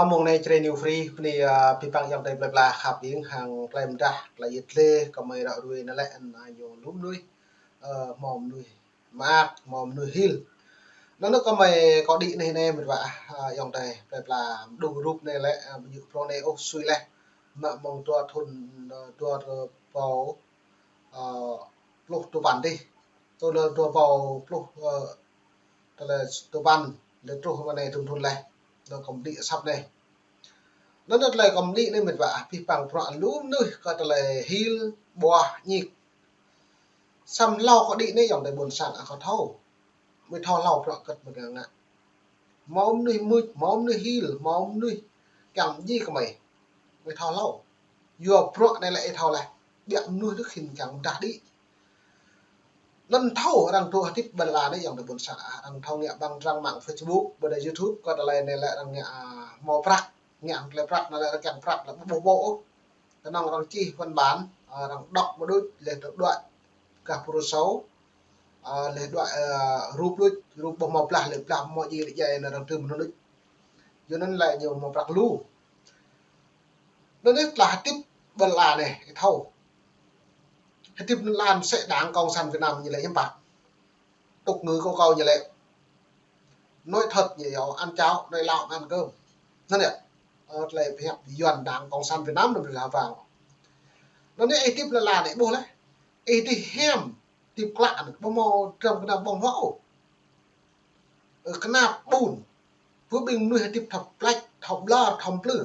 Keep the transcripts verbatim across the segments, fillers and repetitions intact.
Mông anai Jrai New Free, bơni, ơ, abih bang ayŏng adơi plơi pla khăp ƀing hăng tơlơi mơdah, tơlơi yet lĕ, kơmơi ră ruai anai lĕ, anai ñu lu mơnuih, ơ, hmâo mơnuih mơak, hmâo mơnuih hil. Anŭn kơmơi kâo đĭ anai anai mĕt wa, ơ, ayŏng adơi plơi pla, mơđung rup anai lĕ, ơ, ƀu djơ̆ prŏng anai ôh sui leh. Mă mơ̆ng dua thŭn, ơ, dua rơbâo, ơ, pluh duapăn dih. Tơl dua rơbâo pluh, ơ, tơlơi duapăn, lĕ truh mơ̆ng anai thŭn thŭn leh. Anŭn kâo đĭ asăp anai. Anŭn tơlơi kâo đĭ anai mĕt wa, abih bang bruă lu mơnuih kơ tơlơi hil, ƀuah, ñik. Samơ̆ hlâo kâo đĭ anai ayŏng adơi ƀôn sang ăt kâo thâo. Mơi thâo hlâo bruă kơ̆t mơi ngă. Hmâo mơnuih mưč, hmâo mơnuih hil, hmâo mơnuih kiăng ji kơmơi. Mơi thâo hlâo. Yua bruă anai lĕ ih thâo leh. Biă mơnuih đôč khĭn kiăng mơdah đĭ. Anŭn thâo arăng tŭ hơdip ƀơi lŏn anai ayŏng adơi ƀôn sang, arăng thâo ngă ƀơi trang mạng Facebook, ƀơi YouTube, kơ tơlơi anai lĕ arăng ngă, ơ, hmâo prăk, ngă hăng tơlơi prăk, anai lĕ arăng kiăng prăk lĕ ƀu ƀuh ôh. Kơnơ̆ng arăng čih văn bản, ơ, arăng đŏk mơ̆ đôč, leh tơ đuaĭ gah pơrô sâu, ơ, leh đuaĭ, ơ, rup đôč, rup ƀu hmâo blah, leh blah hmâo ji leh jai anŭn arăng tŭ mơ̆ đôč. Yua anŭn lĕ ñu hmâo prăk lu. Anŭn anai tơlơi hơdip ƀơi lŏn anai, ih thâo. Hơdip anŭn lŏn sĕ Đảng Cộng sản Việt Nam ñu lĕ hiư̆m pă. Tục ngữ của cậu ñu lĕ. Nói thật ñu yua ăn cháo, nói láo ăn cơm. Anŭn yơh. Ơ, tơlơi pơhiăp Yuan Đảng Cộng sản Việt Nam anŭn lĕ hơwang. Anŭn anai ih hơdip ƀơi lŏn anai ƀuh leh. Ih hơdip hiam, hơdip klă anŭn, ƀu hmâo dram kơnam ƀơ̆ng huă ôh. Ơ, kơnap ƀun. Pơ ƀing mơnuih hơdip thâo plĕč, thâo ƀlŏr, thâo plư.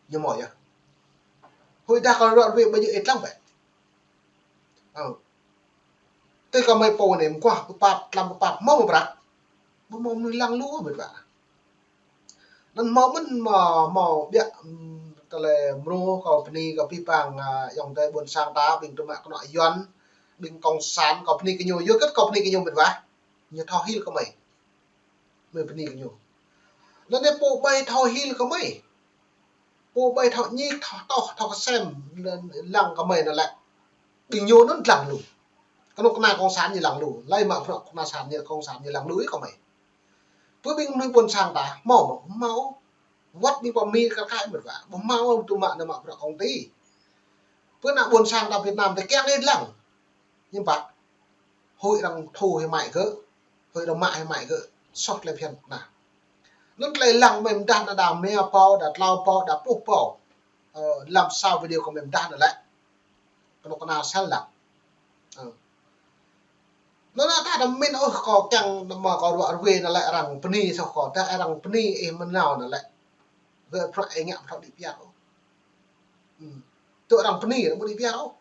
Ñu hmâo yơh. Hơi dah kâo ră ruai ƀu djơ̆ ih lăng bĕ. Ơ. Tui kâo mơi pô anai mơguah pơpap, tlam pơpap, hmâo mơ̆ prăk. Ƀu hmâo mơnuih lăng lu mĕt wa. Anŭn hmâo mơ̆n hmâo, hmâo biă, ưm, tơlơi mrô kâo bơni kơ abih bang, ơ, ayŏng adơi ƀôn sang ta, ƀing tơmă kơnuk Yuan, ƀing cộng sản kâo bơni kơ ñu, yua hơget kâo bơni kơ ñu mĕt wa. Ñu thâo hil kơmơi. Mơi bơni kơ ñu. Anŭn anai pô ƀai thâo hil kơmơi. Pô ƀai thâo ñik, thâo tŏh, thâo kơsem, lăng kơmơi anŭn lĕ. Ƀing ñu anŭn lăng lu. Kơnuk kơna cộng sản ñu lăng lu. Lơi mă bruă kơnuk kơna sản ñu, cộng sản ñu lăng lu ih kơmơi. Pơ ƀing mơnuih ƀôn sang ta, hmâo mơ̆, hmâo. Wơ̆t ƀing pơmĭn kar kaĭ mĕt wa. Ƀu hmâo tơmă anai mă bruă công ty. Pơ ană ƀôn sang ta Việt Nam ta kiăng ih lăng. Hiư̆m pă. Hơi arăng thu hơi mă gơ̆. Hơi arăng mă hơi mă gơ̆. Soh tơlơi phiăn anŭn. Anŭn tơlơi lăng mơi mơdah anŭn đa mia pô, đa klâo pô, đa pluh pô. Ơ, lăm sa video kâo mơi mơdah anŭn lĕ. Kơnuk kơna sel lăng. Ơ. Anŭn anai ta đa min ôh kâo kiăng mă kâo ră ruai anŭn lĕ arăng bơni soh kâo. Tơdah arăng bơni ih mơnao anŭn lĕ. Gơ̆ bruă ih ngă ƀu thâo đĭ piar ôh. Ưm. Tŭ arăng bơni, arăng ƀu đĭ piar ôh.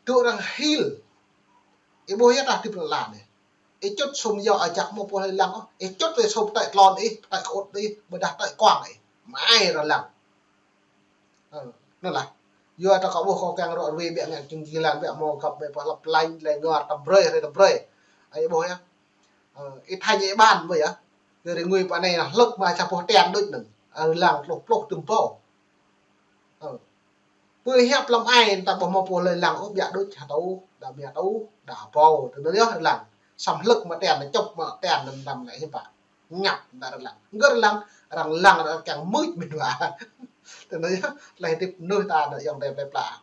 Tŭ arăng hil. Ih ƀuh yơh tah hơdip lŏn anai. Ih čut sum yua ih jak hmâo pô hlơi lăng ôh. Ih čut wơ̆t sum tơi tlôn ih, tơi kơŭt ih, ƀôdah tơi kuang ih. Mă ai arăng lăng. Ơ, anŭn lah. Yua ta kâo ƀuh kâo kiăng ră ruai biă ngă čung jing lăng biă hmâo găp biă pơhlăp lañ, lĕ ngor tăm brơi, hrơi tăm brơi. Ih ƀuh yơh. Ơ, ih thañ ih ƀan ƀơi yơh. Kơ rĭ ngui pơ anai hlơ̆k mă čah boh ten đôč anŭn. Ơ, lăng tluh pluh tơm pô. Ơ. Pơ hiăp lăm ai ta ƀu hmâo pô hlơi lăng ôh biă đôč hơtŭ, đa mia tŭ, đa pô, tui anŭn yơh lăng. Samơ̆ hlơ̆k mă ten, čŏp mă ten anŭn tăm lĕ hiư̆m pă. Ngă ta arăng lăng. Gơ̆ arăng lăng, arăng lăng arăng kiăng mưč mĕt wa. Tui anŭn yơh, tơlơi hơdip mơnuih ta anŭn ayŏng adơi plơi pla.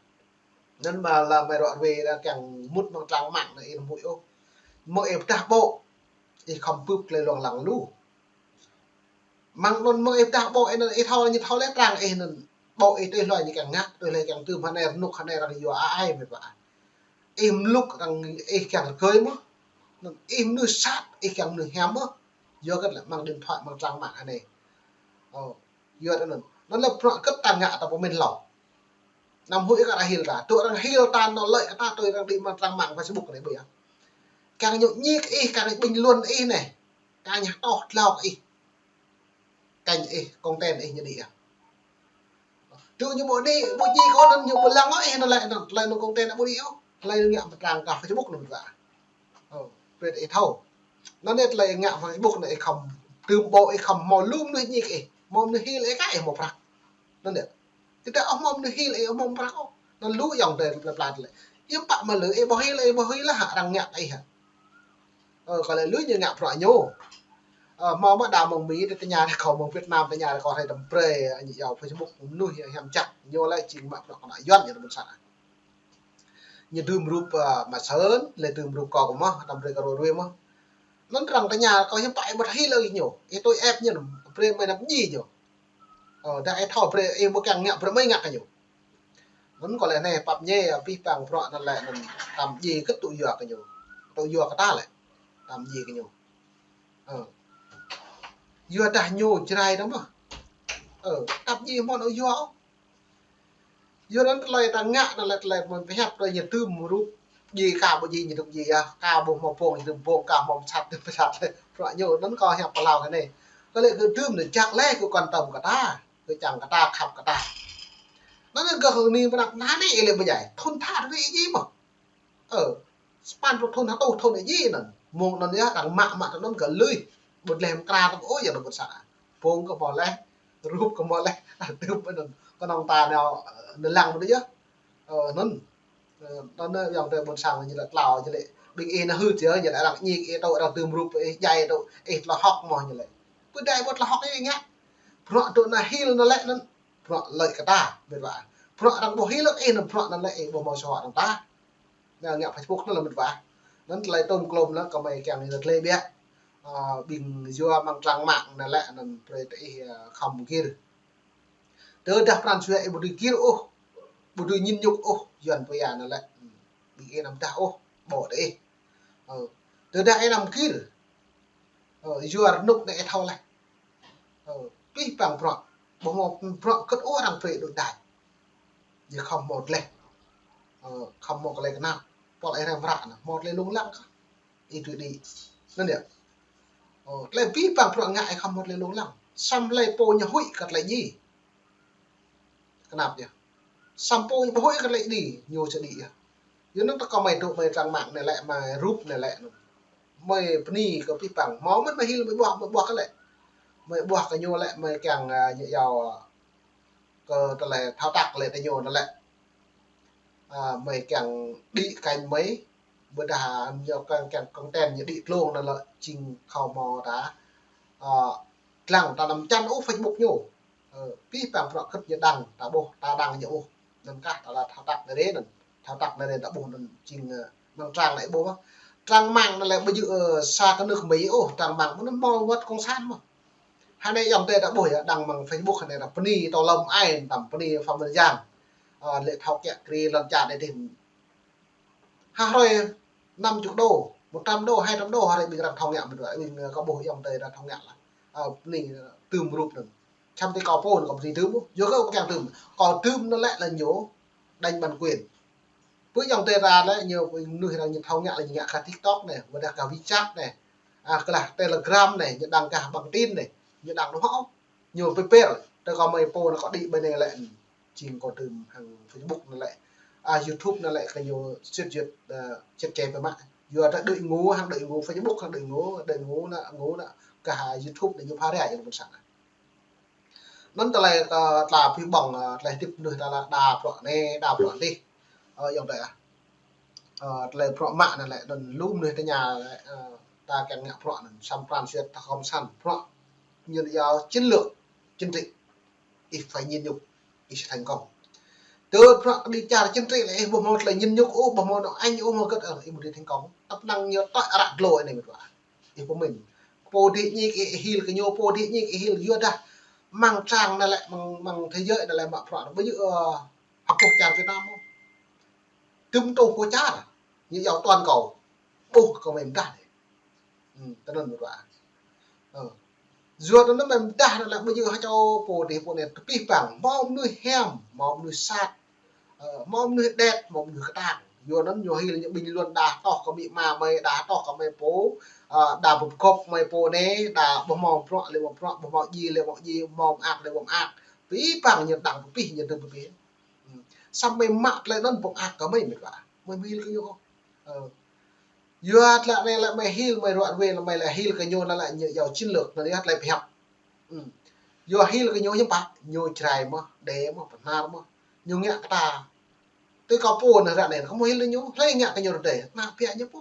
Anŭn mă lăm mơi ră ruai arăng kiăng mŭt mơ̆ng trang mạng anŭn ih ƀu huĭ ôh. Mơ̆ng ih pơdah ƀô̆, ih khŏm bưp tơlơi lông lăng lu. Mơ̆ng anŭn mơ̆ng ih pơdah ƀô̆ ih anŭn ih thâo ñu thâo leh trang ih anŭn. Ƀô̆ ih tui hlơi ñu kiăng ngă, tui hlơi kiăng tŭ mơ̆ anai rơnŭk anai arăng yua ai ai mĕt wa. Ih mlŭk arăng ih kiăng rơgơi mơ̆. Anŭn ih mơnuih sat, ih kiăng mơnuih hiam mơ̆. Yua hơget lĕ mơ̆ng điện thoại, mơ̆ng trang mạng anai. Ơ, yua anŭn. Anŭn lĕ bruă hơget ta ngă ta pơmĭn hlâo. Anăm huĭ kơ arăng hil ta. Tŭ arăng hil ta anŭn lĕ kơ ta tui arăng đĭ mơ̆ng trang mạng Facebook anai ƀơi yơh. Kiăng ñu ñik ih, kiăng ñu bình luận ih anai. Kiăng ñu tŏh tlao ih. Kiăng ih, content ih ñu đĭ yơh. Tŭ ñu ƀu đĭ, ƀu djơ̆ kơ anŭn ñu ƀu lăng ôh ih anŭn lĕ anŭn, tơlơi anŭn content ƀu đĭ ôh. Tơlơi ngă pơ trang kơ Facebook anŭn mĕt wa. Ơ, brơi ih thâo. Anŭn yơh tơlơi ngă Facebook anŭn ih khŏm tơm ƀô̆ ih khŏm hmâo lu mơnuih ñik ih. Hmâo mơnuih hil ih kah ih hmâo prăk. Anŭn yơh. Tơdah ƀu hmâo mơnuih hil ih ƀu hmâo prăk ôh. Anŭn lu ayŏng adơi plơi pla tơlơi. Hiư̆m pă mă lu ih ƀu hil ih ƀu hil lah hă arăng ngă kơ ih hă. Ơ, kơ lĕ lu ñu ngă bruă ñu. Ơ, hmâo mơ̆ đa mơ̆ng Mi, tơña kâo mơ̆ng Việt Nam, tơña kâo hrơi tơm brơi, ñu yua Facebook mơnuih hiam čăk, ñu lĕ jing mă bruă kơnuk Yuan ñu tơmŭn sat. Ñu dưm rup, ơ, Mă Sơn, lĕ dưm rup kâo kơ mơ̆, tơm brơi kơ rui rui mơ̆. Anŭn arăng tơña kâo hiư̆m pă ih ƀu thâo hil ôh ñu. Ih tui ĕp ñu, brơi mơi anăm djai ñu. Ơ, dah ih thâo brơi ih ƀu kiăng ngă brơi mơi ngă kơ ñu. Anŭn kâo lĕ anai pap ñe, abih bang bruă anŭn lĕ anŭn tơm djai kơ tŭ yua kơ ñu. Tŭ yua kơ ta lĕ. Tơm djai kơ ñu. Ơ. Yua dah ñu Jrai dong mơ̆. Ơ, tơm djai hmâo anŭn yua ôh. Yua anŭn tơlơi ta ngă anŭn lĕ tơlơi mơ̆n pơhiăp tơlơi ñu dưm rup djai ka ƀu djai ñu dưm djai yơh, ka ƀu hmâo pông ñu dưm pông, ka hmâo pơsat dưm pơsat lĕ. Bruă ñu anŭn kâo hiăp pơhlao kơ anai. Kơ lĕ gơ̆ dưm anŭn čăk lĕ gơ̆ quan tâm kơ ta, gơ̆ čang kơ ta, khăp kơ ta. Anŭn gơ̆ hơni pơnăp anai lĕ ih lĕ ƀu djai, thun tha rơngiă djai mơ̆. Ơ, sapăn pluh thun, ha rơtuh thun djai anŭn. Mơ̆ng anŭn yơh, arăng mă mă tơ anŭn gơ̆ lui. Ƀu dleh mơkra tơ ôh yơh anŭn ƀôn sang. Pông kơ hmâo leh, rup kơ hmâo leh, tơp anŭn. Kơnơ̆ng ta nao, ơ, nao lăng mơ̆n yơh. Ơ, anŭn. Ơ, anŭn yơh ayŏng adơi ƀôn sang ñu lĕ tlao ñu lĕ. Ƀing ih nao hưt yơh, ñu lĕ arăng ñik ih tŭ, arăng dưm rup ih djai tŭ, ih tơlơi hŏk mơ̆ ñu lĕ. Ƀu djai ƀu tơlơi hŏk ih ngă. Bruă tŭ anai hil anŭn lĕ anŭn. Bruă lợi kơ ta, mĕt wa. Bruă arăng ƀu hil ôh ih anŭn bruă anŭn lĕ ih ƀu hmâo sơhŏ arăng ta. Anai ngă Facebook anŭn lĕ mĕt wa. Anŭn tơlơi tôm klôm anŭn kơ mơi kiăng ñu tơlơi biă. Ơ, ƀing yua mơ̆ng trang mạng anŭn lĕ anŭn brơi tơ ih, ơ, khŏm gir. Tơdah pran jua ih ƀu dưi gir ôh, ƀu dưi ñin ñŭk ôh, Yuan pơya anŭn lĕ. Ƀing ih anăm dah ôh, ƀô̆ tơ ih. Ơ, tơdah ih anăm gir. Ơ, yua rơnŭk anai ih thâo leh. Ơ, abih bang bruă. Ƀu hmâo bruă kơ̆t ôh arăng brơi đôč đač. Yua khŏm hmâo tơlơi. Ơ, khŏm hmâo tơlơi kơnap. Pôl ih răm ră anŭn, hmâo tơlơi lông lăng kah. Ih tui đĭ. Anŭn yơh. Ơ, tơlơi abih bang bruă ngă ih khŏm hmâo tơlơi lông lăng. Samơ̆ tơlơi pô ñu huĭ kơ tơlơi djai. Kơnap yơh. Samơ̆ pô ñu ƀu huĭ kơ tơlơi djai, ñu či đĭ yơh. Yua anŭn tơ kơ mơi tŭ mơi trang mạng anai lĕ, mơi rup anai lĕ. Mơi bơni kơ abih bang. Hmâo mơ̆n mơi hil mơi ƀuah, mơi ƀuah kơ lĕ. Mơi ƀuah kơ ñu lĕ, mơi kiăng, ơ, ñu yua kơ tơlơi thâo tăk lĕ tơ ñu anŭn lĕ. Ơ, mơi kiăng đĭ kanh mơi, ƀôdah ñu kiăng, kiăng content ñu đĭ tlông anŭn lĕ, jing kâo hmâo ta, ơ, lăng ta anăm čan ôh Facebook ñu. Ơ, abih bang bruă kơ̆t ñu đăng, ta ƀuh, ta đăng ñu ôh. Anŭn kah ta lĕ thâo tăk anai rê anŭn. Thâo tăk anai rê ta ƀuh anŭn jing, ơ, mơ̆ng trang anai ƀuh mơ̆. Trang mạng anŭn lĕ ƀu djơ̆, ơ, sa kơ nước Mỹ ôh, trang mạng mơ̆n anŭn hmâo wơ̆t cộng sản mơ̆. Hơnai ayŏng adơi ta ƀuh yơh, đăng mơ̆ng Facebook hơnai ta bơni tơlơi lŏm ai, tơm bơni Phạm Văn Giang. Ơ, lĕ thâo kiă kriê lŏn čar anai dih. Ha hrơi năm chục đô, một trăm đô, hai trăm đô, ha hrơi ƀing arăng thâo ngă mơ̆n wa, ƀing, ơ, kâo ƀuh ayŏng adơi arăng thâo ngă lah. Ơ, bơni, ơ, dưm rup anŭn. Čăm tơ kâo pô anŭn kâo ƀu dưi dưm ôh. Yua kơ kâo kiăng dưm. Kâo dưm anŭn lĕ, lĕ ñu đánh bản quyền. Ƀu ayŏng adơi ta lĕ ñu mơnuih arăng ñu thâo ngă lĕ ñu ngă kơ TikTok anai, ƀôdah kơ WeChat anai. Ơ, kơ lah Telegram anai, ñu đăng kơ bằng tin anai, ñu đăng anŭn hŏ. Ñu pơpĕr, tơ kơ mơi pô anŭn kơ đĭ ƀơi anai lĕ, jing kơ dưm hăng Facebook anŭn lĕ. Ơ, YouTube anŭn lĕ kơ ñu sĭt sĭt, ơ, sĭt čê pơmă. Yua ta đuaĭ ngô, hăng đuaĭ ngô Facebook, hăng đuaĭ ngô, đuaĭ ngô anŭn, ngô anŭn, kơ ha YouTube anŭn ñu pha rai yơh ƀôn sang. Anŭn tơlơi kơ tla pih ƀơ̆ng, ơ, tơlơi hơdip mơnuih ta lĕ đa bruă anai, đa bruă adih. Ơ, ayŏng adơi ah. Ơ, tơlơi bruă mă anŭn lĕ, anŭn lu mơnuih tơña lĕ, ơ, ta kiăng ngă bruă anŭn, samơ̆ pran jua ta khŏm săn bruă. Ñu yua chiến lược, chính trị. Ih phải nhịn nhục, ih sẽ thành công. Tơl bruă kơ ƀing čar chính trị lĕ, ih ƀu hmâo tơlơi nhịn nhục ôh, ƀu hmâo anŏ añ ôh, hmâo kơ̆t, ơ, ih ƀu dưi thành công. Tăp năng ñu tơl arăng glô anai mơ̆n wa. Ih pơmĭn. Pô dih ñik ih hil kơ ñu, pô dih ñik ih hil yua dah. Mơ̆ng trang anŭn lĕ, mơ̆ng, mơ̆ng thế giới anŭn lĕ mă bruă anŭn. Ƀu djơ̆, ơ, hơpŭ čar Việt Nam ôh. Tơm tŭ pô čar. Ñu yua toàn cầu. Ƀuh kơ mơi mơdah dih. Ơ, tơ anŭn mơ̆n wa. Ơ. Yua tơ anŭn mơi mơdah anŭn lĕ ƀu djơ̆ ha čô pô dih pô anai tơpih pang. Hmâo mơnuih hiam, hmâo mơnuih sat. Ơ, hmâo mơnuih đet, hmâo mơnuih kơtang. Yua anŭn ñu hil ñu bình luận đa tŏh kơ amĭ ama mơi, đa tŏh kơ mơi pô, ơ, đa bưp gŏp mơi pô anai, đa ƀu hmâo bruă lĕ ƀu bruă, ƀu hmâo djai lĕ ƀu djai, hmâo mơak lĕ ƀu mơak. Pih pang ñu đăng pơpih, ñu tơm pơpih. Ơ. Samơ̆ mơi mă tơlơi anŭn ƀu mơak kơ mơi mơ̆n wa. Mơi mă hil kơ ñu. Ơ. Yua tơlơi anai lĕ mơi hil, mơi ruă ruê lĕ mơi lĕ hil kơ ñu anŭn lĕ ñu yua chiến lược anŭn yơh tơlơi pơhiăp. Ơ. Yua hil kơ ñu hiư̆m pă, ñu Jrai mơ̆, Đê mơ̆, Bahnar mơ̆. Ñu ngă kơ ta. Tui kâo pô anŭn ră anai, kâo hmâo hil kơ ñu, hlơi ngă kơ ñu rơdêh, ană ƀiă ñu pô.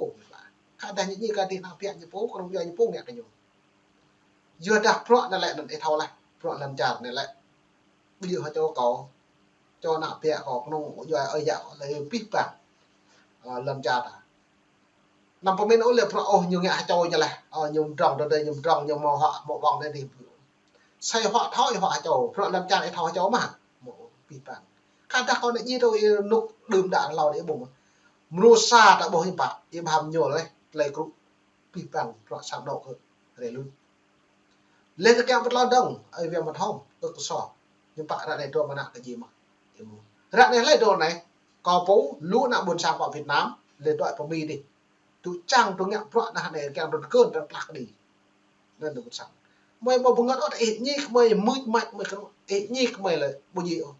Kơ dah ñu ñi kơ dih ană ƀiă ñu pô, kơ anŭn yua ñu pô ngă kơ ñu. Yua dah bruă anai lĕ anŭn ih thâo laih, bruă lŏn čar anai lĕ. Ƀu djơ̆ hơčô kâo, čô ană ƀă kâo kơnung, yua ơi yă kâo lĕ pih pang. Ơ, lŏn čar ta. Anăm pơmĭn ôh lĕ bruă ôh ñu ngă hơčô ñu laih. Ơ, ñu mdrŏng tơdơi, ñu mdrŏng, ñu hmâo huă, hmâo ƀơ̆ng tơdơi. Sai huă thâo, huă hơčô, bruă lŏn čar ih thâo hơčô mơ̆. Hmâo pih pang. Kơ dah kâo anai djai tui ih rơnŭk đưm đă hlâo đĭ ƀơ̆ng. Mrô sa ta ƀuh ih pă, ih ƀuh hăm ñu laih, tơlơi krŭ. Pih pang bruă sang anŏ kơ rê lui. Lĕ tơkeng pơtlâo dơ̆ng, ơi wia mơthom, ơ kơsô. Ñu pă ră anai dŏ mơnă kơ djai mơ̆. Ră anai hlơi dŏ anai, kâo pô, lu ană ƀôn sang pơ Việt Nam, lĕ dŏ pơ Mi dih. Tŭ čang tŭ ngă bruă anai anai, kiăng tŭ tơkơn, tŭ plah kơđi. Anŭn tŭ ƀôn sang. Mơi ƀu bơngăt ôh, ih ñik mơi mưč mač mơi kơnuk, ih ñik mơi lĕ, ƀu djai ôh.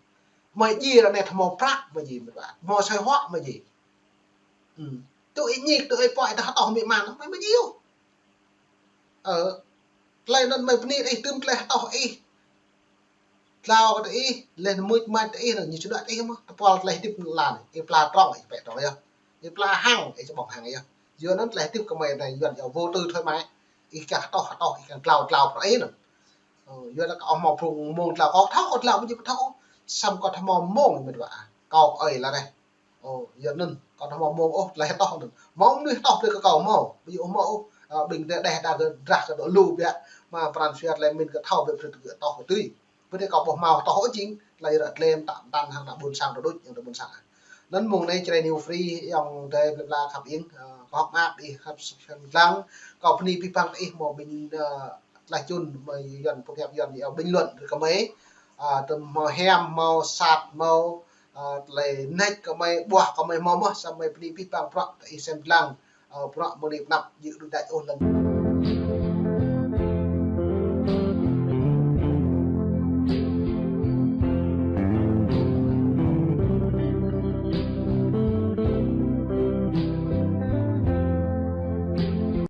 Mơi djai ră anai thâo hmâo prăk mơi djai mơ̆. Hmâo sai huă mơi djai. Ư. Tŭ ih ñik, tŭ ih pơhiăp dah hơtŏh mĭ man, mơi ƀu djai ôh. Ơ, tơlơi anŭn mơi bơni ih tŭm tơlơi hơtŏh ih. Tlao kơ tơ ih, lĕ mưč mač tơ ih, ñu čơđuaĭ tơ ih mơ̆, tơpul tơlơi hơdip lăn, ih pla trong, ih pĕ trong yơh. Ih pla hăng, ih čơƀŏng hăng yơh. Yua anŭn tơlơi hơdip kơ mơi anai, Yuan yơh vô tư thôi mơi. Ih kiăng hơtŏh, hơtŏh, ih kiăng tlao, tlao pơ ih anŭn. Ơ, yua anŭn kâo hmâo prung mông tlao kâo, thâo kâo tlao, ƀu djơ̆ ƀu thâo. Samơ̆ kâo thâo hmâo mông, mĕt wa. Kâo ơi lă reh. Ơ, yua anŭn, kâo thâo hmâo mông ôh, tơlơi hơtŏh anŭn. Mơ̆ng mơnuih hơtŏh brơi kơ kâo hmâo, ƀu djơ̆ hmâo ôh, ơ, ƀing tơ đeh ta kơ drah kơ dŏ lu biă, mă pran jua tơlơi mĭn kơ thâo biă brơi kơ hơtŏh kơ tui. Bơ dih kâo ƀuh hmâo hơtŏh ôh jing, tơlơi ră tlem tăk mơtăn hăng ană ƀôn sang rơđuč, yang ană ƀôn sang. Anŭn mông anai Jrai News Free, yang tơ plơi pla khăp ing, ơ, kâo hơ̆k mơak ih khăp sơkăn lăng, kâo bơni pih pang ih hmâo ƀing, ơ, tơlơi čun mơi Yuan pơhiăp Yuan yơh bình luận kơ mơi, ơ, tơm hmâo hiam, hmâo sat, hmâo Ơ, tơlơi nač kơ mơi, ƀuah kơ mơi hmâo mơ̆, samơ̆ mơi bơni pih pang bruă tơ ih sem lăng, ơ, bruă mơ̆ng anai pơ anăp djơ̆ đuaĭ ôh lăng.